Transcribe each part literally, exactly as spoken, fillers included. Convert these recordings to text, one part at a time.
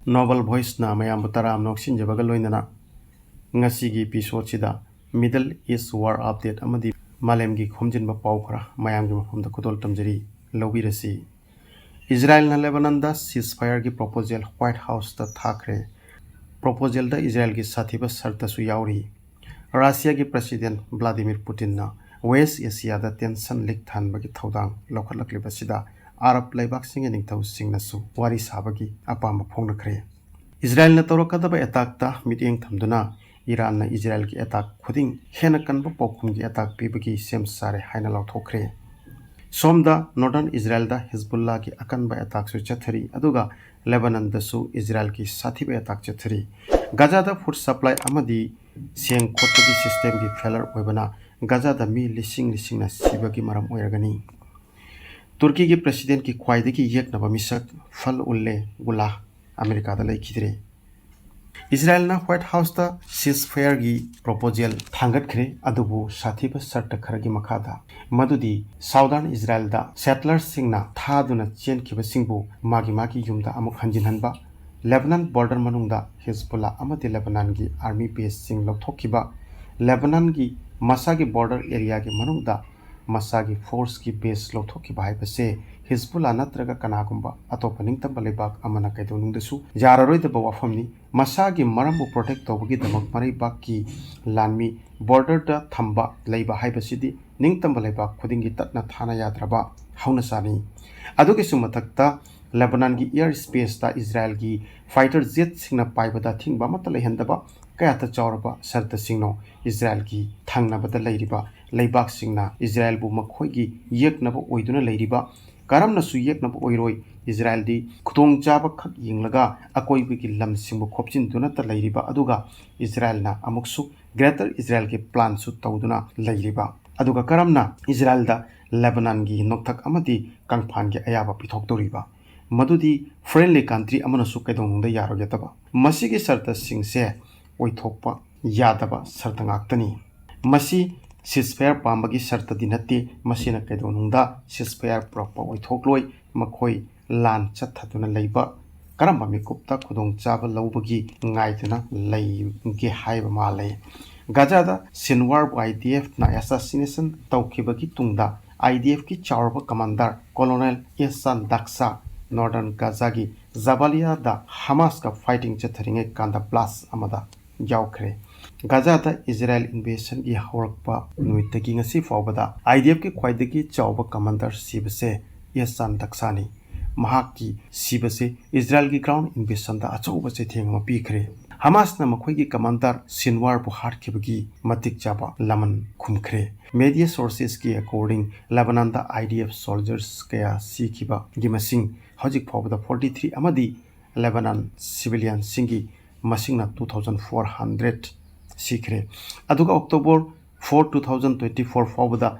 Noble Voice-ꯅ ꯃꯌꯥꯝꯕꯨ ꯇꯔꯥꯝꯅ ꯑꯣꯛꯁꯤꯟꯖꯕꯒ ꯂꯣꯏꯅꯅ ꯉꯁꯤꯒꯤ episode-ꯁꯤꯗ Middle East War Update ꯑꯃꯗꯤ ꯃꯥꯂꯦꯝꯒꯤ ꯈꯣꯝꯖꯤꯟꯕ ꯄꯥꯎ ꯈꯔ ꯃꯌꯥꯝꯒꯤ ꯃꯐꯝꯗ ꯈꯨꯗꯣꯜ ꯇꯝꯖꯔꯤ, ꯂꯧꯕꯤꯔꯁꯤ꯫ ꯏꯖꯔꯥꯏꯜꯅ ꯂꯦꯕꯥꯅꯟꯗ ceasefire-ꯒꯤ proposal White House-ꯇ ꯊꯥꯈ꯭ꯔꯦ꯫ Proposal-ꯗ ꯏꯖꯔꯥꯏꯜꯒꯤ ꯁꯥꯊꯤꯕ ꯁꯔꯇꯁꯨ ꯌꯥꯎꯔꯤ꯫ ꯔꯥꯁꯤꯌꯥꯒꯤ President Vladimir Putin-ꯅ West Asia-ꯗ tension ꯂꯤꯛ ꯊꯥꯍꯟꯕꯒꯤ ꯊꯧꯗꯥꯡ ꯂꯧꯈꯠꯂꯛꯂꯤꯕꯁꯤꯗ ꯑꯔꯕ ꯂꯩꯕꯥꯛꯁꯤꯡꯒꯤ ꯅꯤꯡꯊꯧꯁꯤꯡꯅꯁꯨ ꯋꯥꯔꯤ ꯁꯥꯕꯒꯤ ꯑꯄꯥꯝꯕ ꯐꯣꯡꯅꯈ꯭ꯔꯦ꯫ ꯏꯖꯔꯥꯏꯜꯅ ꯇꯧꯔꯛꯀꯗꯕ attack-ꯇ ꯃꯤꯠꯌꯦꯡ ꯊꯝꯗꯨꯅ ꯏꯔꯥꯟꯅ ꯏꯖꯔꯥꯏꯜꯒꯤ attack ꯈꯨꯗꯤꯡ ꯍꯦꯟꯅ ꯀꯟꯕ ꯄꯥꯎꯈꯨꯝꯒꯤ attack ꯄꯤꯕꯒꯤ ꯁꯦꯝ ꯁꯥꯔꯦ ꯍꯥꯏꯅ ꯂꯥꯎꯊꯣꯛꯈ꯭ꯔꯦ꯫ ꯁꯣꯝꯗ Northern ꯏꯖꯔꯥꯏꯜꯗ ꯍꯤꯖꯕꯨꯜꯂꯥꯒꯤ ꯑꯀꯟꯕ attack-ꯁꯨ ꯆꯠꯊꯔꯤ, ꯑꯗꯨꯒ ꯂꯦꯕꯥꯅꯟꯗꯁꯨ ꯏꯖꯔꯥꯏꯜꯒꯤ ꯁꯥꯊꯤꯕ attack ꯆꯠꯊꯔꯤ꯫ ꯒꯥꯖꯥꯗ food supply ꯑꯃꯗꯤ ꯁꯦꯡ ꯈꯣꯠꯄꯒꯤ system-ꯒꯤ failure ꯑꯣꯏꯕꯅ ꯒꯥꯖꯥꯗ ꯃꯤ ꯂꯤꯁꯤꯡ ꯂꯤꯁꯤꯡꯅ ꯁꯤꯕꯒꯤ ꯃꯔꯝ ꯑꯣꯏꯔꯒꯅꯤ꯫ ꯇꯨꯔꯀꯤꯒꯤ President-ꯀꯤ ꯈ꯭ꯋꯥꯏꯗꯒꯤ ꯌꯦꯛꯅꯕ ꯃꯤꯁꯛ ꯐꯜ ꯎꯜꯂꯦ ꯒꯨꯂꯥ ꯑꯃꯦꯔꯤꯀꯥꯗ ꯂꯩꯈꯤꯗ꯭ꯔꯦ꯫ ꯏꯖꯔꯥꯏꯜꯅ White House-ꯇ ceasefire-ꯒꯤ proposal ꯊꯥꯡꯒꯠꯈ꯭ꯔꯦ, ꯑꯗꯨꯕꯨ ꯁꯥꯊꯤꯕ ꯁꯔꯇ ꯈꯔꯒꯤ ꯃꯈꯥꯗ, ꯃꯗꯨꯗꯤ Southern ꯏꯖꯔꯥꯏꯜꯗ settlers-ꯁꯤꯡꯅ ꯊꯥꯗꯨꯅ ꯆꯦꯟꯈꯤꯕꯁꯤꯡꯕꯨ ꯃꯥꯒꯤ ꯃꯥꯒꯤ ꯌꯨꯝꯗ ꯑꯃꯨꯛ ꯍꯟꯖꯤꯟꯍꯟꯕ, ꯂꯦꯕꯥꯅꯟ border ꯃꯅꯨꯡꯗ ꯍꯤꯖꯕꯨꯜꯂꯥ ꯑꯃꯗꯤ ꯂꯦꯕꯥꯅꯟꯒꯤ army base-ꯁꯤꯡ ꯂꯧꯊꯣꯛꯈꯤꯕ, ꯂꯦꯕꯥꯅꯟꯒꯤ ꯃꯁꯥꯒꯤ border area-ꯒꯤ ꯃꯅꯨꯡꯗ ꯃꯁꯥꯒꯤ force-ꯀꯤ base ꯂꯧꯊꯣꯛꯈꯤꯕ ꯍꯥꯏꯕꯁꯦ ꯍꯤꯖꯕꯨꯜꯂꯥ ꯅꯠꯇ꯭ꯔꯒ ꯀꯅꯥꯒꯨꯝꯕ ꯑꯇꯣꯞꯄ ꯅꯤꯡꯇꯝꯕ ꯂꯩꯕꯥꯛ ꯑꯃꯅ ꯀꯩꯗꯧꯅꯨꯡꯗꯁꯨ ꯌꯥꯔꯔꯣꯏꯗꯕ ꯋꯥꯐꯝꯅꯤ꯫ ꯃꯁꯥꯒꯤ ꯃꯔꯝꯕꯨ protect ꯇꯧꯕꯒꯤꯗꯃꯛ ꯃꯔꯩꯕꯥꯛꯀꯤ ꯂꯥꯟꯃꯤ border-ꯗ ꯊꯝꯕ ꯂꯩꯕ ꯍꯥꯏꯕꯁꯤꯗꯤ ꯅꯤꯡꯇꯝꯕ ꯂꯩꯕꯥꯛ ꯈꯨꯗꯤꯡꯒꯤ ꯇꯠꯅ ꯊꯥꯅ ꯌꯥꯗ꯭ꯔꯕ ꯍꯧꯅꯁꯥꯅꯤ꯫ ꯑꯗꯨꯒꯤꯁꯨ ꯃꯊꯛꯇ ꯂꯦꯕꯥꯅꯟꯒꯤ air space-ꯇ ꯏꯖꯔꯥꯏꯜꯒꯤ fighter jet-ꯁꯤꯡꯅ ꯄꯥꯏꯕꯗ ꯑꯊꯤꯡꯕ ꯑꯃꯠꯇ ꯂꯩꯍꯟꯗꯕ ꯀꯌꯥꯇ ꯆꯥꯎꯔꯕ ꯁꯔꯇꯁꯤꯡꯅꯣ ꯏꯖꯔꯥꯏꯜꯒꯤ ꯊꯪꯅꯕꯗ ꯂꯩꯔꯤꯕ ꯂꯩꯕꯥꯛꯁꯤꯡꯅ ꯏꯖꯔꯥꯏꯜꯕꯨ ꯃꯈꯣꯏꯒꯤ ꯌꯦꯛꯅꯕ ꯑꯣꯏꯗꯨꯅ ꯂꯩꯔꯤꯕ? ꯀꯔꯝꯅꯁꯨ ꯌꯦꯛꯅꯕ ꯑꯣꯏꯔꯣꯏ꯫ ꯏꯖꯔꯥꯏꯜꯗꯤ ꯈꯨꯗꯣꯡꯆꯥꯕ ꯈꯛ ꯌꯦꯡꯂꯒ ꯑꯀꯣꯏꯕꯒꯤ ꯂꯝꯁꯤꯡꯕꯨ ꯈꯣꯞꯆꯤꯟꯗꯨꯅꯇ ꯂꯩꯔꯤꯕ, ꯑꯗꯨꯒ ꯏꯖꯔꯥꯏꯜꯅ ꯑꯃꯨꯛꯁꯨ Greater ꯏꯖꯔꯥꯏꯜꯒꯤ plan-ꯁꯨ ꯇꯧꯗꯨꯅ ꯂꯩꯔꯤꯕ꯫ ꯑꯗꯨꯒ ꯀꯔꯝꯅ ꯏꯖꯔꯥꯏꯜꯗ ꯂꯦꯕꯥꯅꯟꯒꯤ ꯅꯣꯛꯊꯛ ꯑꯃꯗꯤ ꯀꯪꯐꯥꯟꯒꯤ ꯑꯌꯥꯕ ꯄꯤꯊꯣꯛꯇꯧꯔꯤꯕ? ꯃꯗꯨꯗꯤ friendly country ꯑꯃꯅꯁꯨ ꯀꯩꯗꯧꯅꯨꯡꯗ ꯌꯥꯔꯣꯏꯒꯗꯕ꯫ ꯃꯁꯤꯒꯤ ꯁꯔꯇꯁꯤꯡꯁꯦ ꯑꯣꯏꯊꯣꯛꯄ ꯌꯥꯗꯕ ꯁꯔꯇ ꯉꯥꯛꯇꯅꯤ꯫ ꯃꯁꯤ ceasefire ꯄꯥꯝꯕꯒꯤ ꯁꯔꯇꯗꯤ ꯅꯠꯇꯦ꯫ ꯃꯁꯤꯅ ꯀꯩꯗꯧꯅꯨꯡꯗ ceasefire ꯄꯨꯔꯛꯄ ꯑꯣꯏꯊꯣꯛꯂꯣꯏ꯫ ꯃꯈꯣꯏ ꯂꯥꯟ ꯆꯠꯊꯗꯨꯅ ꯂꯩꯕ ꯀꯔꯝꯕ ꯃꯤꯀꯨꯞꯇ ꯈꯨꯗꯣꯡꯆꯥꯕ ꯂꯧꯕꯒꯤ ꯉꯥꯏꯗꯨꯅ ꯂꯩꯒꯦ ꯍꯥꯏꯕ ꯃꯥꯜꯂꯦ꯫ ꯒꯥꯖꯥꯗ ꯁꯤꯟꯋꯥꯔꯕꯨ IDFꯅ assassination ꯇꯧꯈꯤꯕꯒꯤ ꯇꯨꯡꯗ IDFꯀꯤ ꯆꯥꯎꯔꯕ commander Colonel Ihsan Daksa Northern Gazaꯒꯤ ꯖꯕꯥꯂꯤꯌꯥꯗ ꯍꯃꯥꯁꯀ fighting ꯆꯠꯊꯔꯤꯉꯩ ꯀꯥꯟꯗ blast ꯑꯃꯗ ꯌꯥꯎꯈ꯭ꯔꯦ꯫ ꯒꯥꯖꯥꯗ ꯏꯖꯔꯥꯌꯦꯜ invasionꯒꯤ ꯍꯧꯔꯛꯄ ꯅꯨꯃꯤꯠꯇꯒꯤ ꯉꯁꯤ ꯐꯥꯎꯕꯗ IDFꯀꯤ ꯈ꯭ꯋꯥꯏꯗꯒꯤ ꯆꯥꯎꯕ commander ꯁꯤꯕꯁꯦ ꯏꯍꯁꯥꯟ ꯗꯛꯁꯥꯅꯤ꯫ ꯃꯍꯥꯛꯀꯤ ꯁꯤꯕꯁꯦ ꯏꯖꯔꯥꯌꯦꯜꯒꯤ ground invasionꯗ ꯑꯆꯧꯕ ꯆꯩꯊꯦꯡ ꯑꯃ ꯄꯤꯈ꯭ꯔꯦ꯫ ꯍꯃꯥꯁꯅ ꯃꯈꯣꯏꯒꯤ commander ꯁꯤꯟꯋꯥꯔꯕꯨ ꯍꯥꯠꯈꯤꯕꯒꯤ ꯃꯇꯤꯛ ꯆꯥꯕ ꯂꯃꯟ ꯈꯨꯝꯈ꯭ꯔꯦ꯫ Media sourcesꯀꯤ according, ꯂꯦꯕꯅꯥꯟꯗ IDF soldiers ꯀꯌꯥ ꯁꯤꯈꯤꯕꯒꯤ ꯃꯁꯤꯡ ꯍꯧꯖꯤꯛ ꯐꯥꯎꯕꯗ forty three ꯑꯃꯗꯤ ꯂꯦꯕꯅꯥꯟ civilianꯁꯤꯡꯒꯤ ꯃꯁꯤꯡꯅ two thousand four hundred ꯁꯤꯈ꯭ꯔꯦ꯫ ꯑꯗꯨꯒ October four, two thousand twenty four ꯐꯥꯎꯕꯗ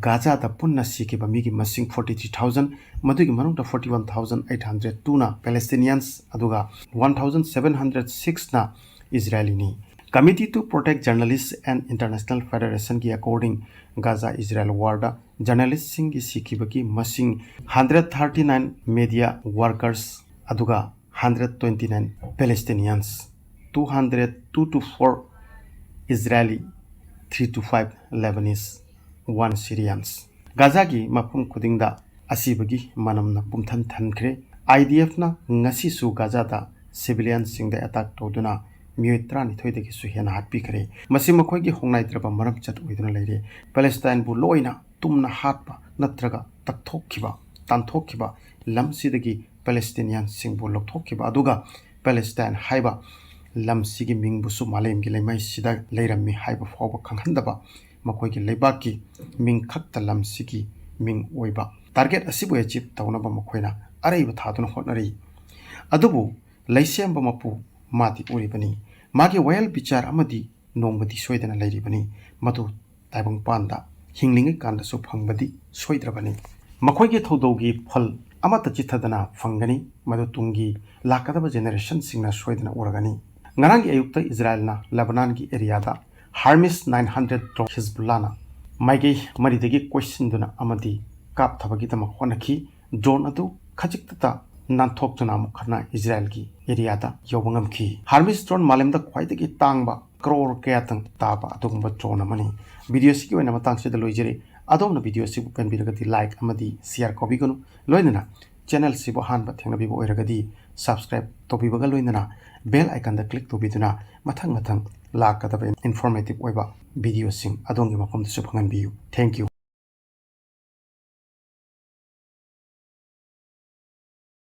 ꯒꯥꯖꯥꯗ ꯄꯨꯟꯅ ꯁꯤꯈꯤꯕ ꯃꯤꯒꯤ ꯃꯁꯤꯡ forty three thousand, ꯃꯗꯨꯒꯤ ꯃꯅꯨꯡꯗ forty one thousand eight hundred twoꯅ Palestinians, ꯑꯗꯨꯒ one thousand seven hundred sixꯅ ꯏꯖꯔꯥꯌꯦꯂꯤꯅꯤ꯫ Committee to Protect Journalists and International Federationꯒꯤ according, Gaza ꯏꯖꯔꯥꯌꯦꯜ warꯗ journalistꯁꯤꯡꯒꯤ ꯁꯤꯈꯤꯕꯒꯤ ꯃꯁꯤꯡ hundred thirty nine media workers, ꯑꯗꯨꯒ hundred twenty nine Palestinians, two hundred two to four Israeli, three to five Lebanese, one Syrians꯫ ꯒꯥꯖꯥꯒꯤ ꯃꯐꯝ ꯈꯨꯗꯤꯡꯗ ꯑꯁꯤꯕꯒꯤ ꯃꯅꯝꯅ ꯄꯨꯝꯊꯟ ꯊꯟꯈ꯭ꯔꯦ꯫ IDFꯅ ꯉꯁꯤꯁꯨ ꯒꯥꯖꯥꯗ civilianꯁꯤꯡꯗ attack ꯇꯧꯗꯨꯅ ꯃꯤꯑꯣꯏ ꯇꯔꯥꯅꯤꯊꯣꯏꯗꯒꯤꯁꯨ ꯍꯦꯟꯅ ꯍꯥꯠꯄꯤꯈ꯭ꯔꯦ꯫ ꯃꯁꯤ ꯃꯈꯣꯏꯒꯤ ꯍꯣꯡꯅꯥꯏꯗ꯭ꯔꯕ ꯃꯔꯝꯆꯠ ꯑꯣꯏꯗꯨꯅ ꯂꯩꯔꯦ꯫ ꯄꯦꯂꯦꯁꯇꯥꯏꯟꯕꯨ ꯂꯣꯏꯅ ꯇꯨꯝꯅ ꯍꯥꯠꯄ ꯅꯠꯇ꯭ꯔꯒ ꯇꯛꯊꯣꯛꯈꯤꯕ, ꯇꯥꯟꯊꯣꯛꯈꯤꯕ, ꯂꯝꯁꯤꯗꯒꯤ ꯄꯦꯂꯦꯁꯇꯤꯅꯤꯌꯟꯁꯤꯡꯕꯨ ꯂꯧꯊꯣꯛꯈꯤꯕ, ꯑꯗꯨꯒ ꯄꯦꯂꯦꯁꯇꯥꯏꯟ ꯍꯥꯏꯕ ꯂꯝꯁꯤꯒꯤ ꯃꯤꯡꯕꯨꯁꯨ ꯃꯥꯂꯦꯝꯒꯤ ꯂꯩꯃꯥꯏꯁꯤꯗ ꯂꯩꯔꯝꯃꯤ ꯍꯥꯏꯕ ꯐꯥꯎꯕ ꯈꯪꯍꯟꯗꯕ, ꯃꯈꯣꯏꯒꯤ ꯂꯩꯕꯥꯛꯀꯤ ꯃꯤꯡ ꯈꯛꯇ ꯂꯝꯁꯤꯒꯤ ꯃꯤꯡ ꯑꯣꯏꯕ target ꯑꯁꯤꯕꯨ achieve ꯇꯧꯅꯕ ꯃꯈꯣꯏꯅ ꯑꯔꯩꯕ ꯊꯥꯗꯨꯅ ꯍꯣꯠꯅꯔꯤ꯫ ꯑꯗꯨꯕꯨ ꯂꯩꯁꯦꯝꯕ ꯃꯄꯨ ꯃꯥꯗꯤ ꯎꯔꯤꯕꯅꯤ꯫ ꯃꯥꯒꯤ ꯋꯥꯌꯦꯜ ꯕꯤꯆꯥꯔ ꯑꯃꯗꯤ ꯅꯣꯡꯃꯗꯤ ꯁꯣꯏꯗꯅ ꯂꯩꯔꯤꯕꯅꯤ꯫ ꯃꯗꯨ ꯇꯥꯏꯕꯪꯄꯥꯟꯗ ꯍꯤꯡꯂꯤꯉꯩ ꯀꯥꯟꯗꯁꯨ ꯐꯪꯕꯗꯤ ꯁꯣꯏꯗ꯭ꯔꯕꯅꯤ꯫ ꯃꯈꯣꯏꯒꯤ ꯊꯧꯗꯧꯒꯤ ꯐꯜ ꯑꯃꯠꯇ ꯆꯤꯠꯊꯗꯅ ꯐꯪꯒꯅꯤ꯫ ꯃꯗꯨ ꯇꯨꯡꯒꯤ ꯂꯥꯛꯀꯗꯕ generationꯁꯤꯡꯅ ꯁꯣꯏꯗꯅ ꯎꯔꯒꯅꯤ꯫ ꯉꯔꯥꯡꯒꯤ ꯑꯌꯨꯛꯇ ꯏꯖꯔꯥꯌꯦꯜꯅ ꯂꯦꯕꯅꯥꯟꯒꯤ areaꯗ Hermes nine hundred drone ꯍꯤꯖꯕꯨꯜꯂꯥꯅ ꯃꯥꯏꯀꯩ ꯃꯔꯤꯗꯒꯤ ꯀꯣꯏꯁꯤꯟꯗꯨꯅ ꯑꯃꯗꯤ ꯀꯥꯞꯊꯕꯒꯤꯗꯃꯛ ꯍꯣꯠꯅꯈꯤ꯫ Drone ꯑꯗꯨ ꯈꯖꯤꯛꯇꯇ ꯅꯥꯟꯊꯣꯛꯇꯨꯅ ꯑꯃꯨꯛ ꯍꯟꯅ ꯏꯖꯔꯥꯏꯜꯒꯤ ꯑꯦꯔꯤꯌꯥꯗ ꯌꯧꯕ ꯉꯝꯈꯤ꯫ ꯍꯥꯔꯃꯤꯁ ꯗ꯭ꯔꯣꯟ ꯃꯥꯂꯦꯝꯗ ꯈ꯭ꯋꯥꯏꯗꯒꯤ ꯇꯥꯡꯕ ꯀ꯭ꯔꯣꯔ ꯀꯌꯥꯇꯪ ꯇꯥꯕ ꯑꯗꯨꯒꯨꯝꯕ ꯗ꯭ꯔꯣꯟ ꯑꯃꯅꯤ꯫ ꯚꯤꯗꯤꯑꯣꯁꯤꯒꯤ ꯑꯣꯏꯅ ꯃꯇꯥꯡꯁꯤꯗ ꯂꯣꯏꯖꯔꯦ꯫ ꯑꯗꯣꯝꯅ ꯚꯤꯗꯤꯑꯣꯁꯤꯕꯨ ꯄꯦꯟꯕꯤꯔꯒꯗꯤ ꯂꯥꯏꯛ ꯑꯃꯗꯤ ꯁꯤꯌꯥꯔ ꯀꯧꯕꯤꯒꯅꯨ꯫ ꯂꯣꯏꯅꯅ ꯆꯦꯅꯦꯜꯁꯤꯕꯨ ꯑꯍꯥꯟꯕ ꯊꯦꯡꯅꯕꯤꯕ ꯑꯣꯏꯔꯒꯗꯤ ꯁꯕꯁꯀ꯭ꯔꯥꯏꯕ ꯇꯧꯕꯤꯕꯒ ꯂꯣꯏꯅꯅ ꯕꯦꯜ ꯑꯥꯏꯀꯟꯗ ꯀ꯭ꯂꯤꯛ ꯇꯧꯕꯤꯗꯨꯅ ꯃꯊꯪ ꯃꯊꯪ ꯂꯥꯛꯀꯗꯕ ꯏꯟꯐꯣꯔꯃꯦꯇꯤꯚ ꯑꯣꯏꯕ ꯚꯤꯗꯤꯑꯣꯁꯤꯡ ꯑꯗꯣꯝꯒꯤ ꯃꯐꯝꯗꯁꯨ ꯐꯪꯍꯟꯕꯤꯌꯨ꯫ Thank you꯫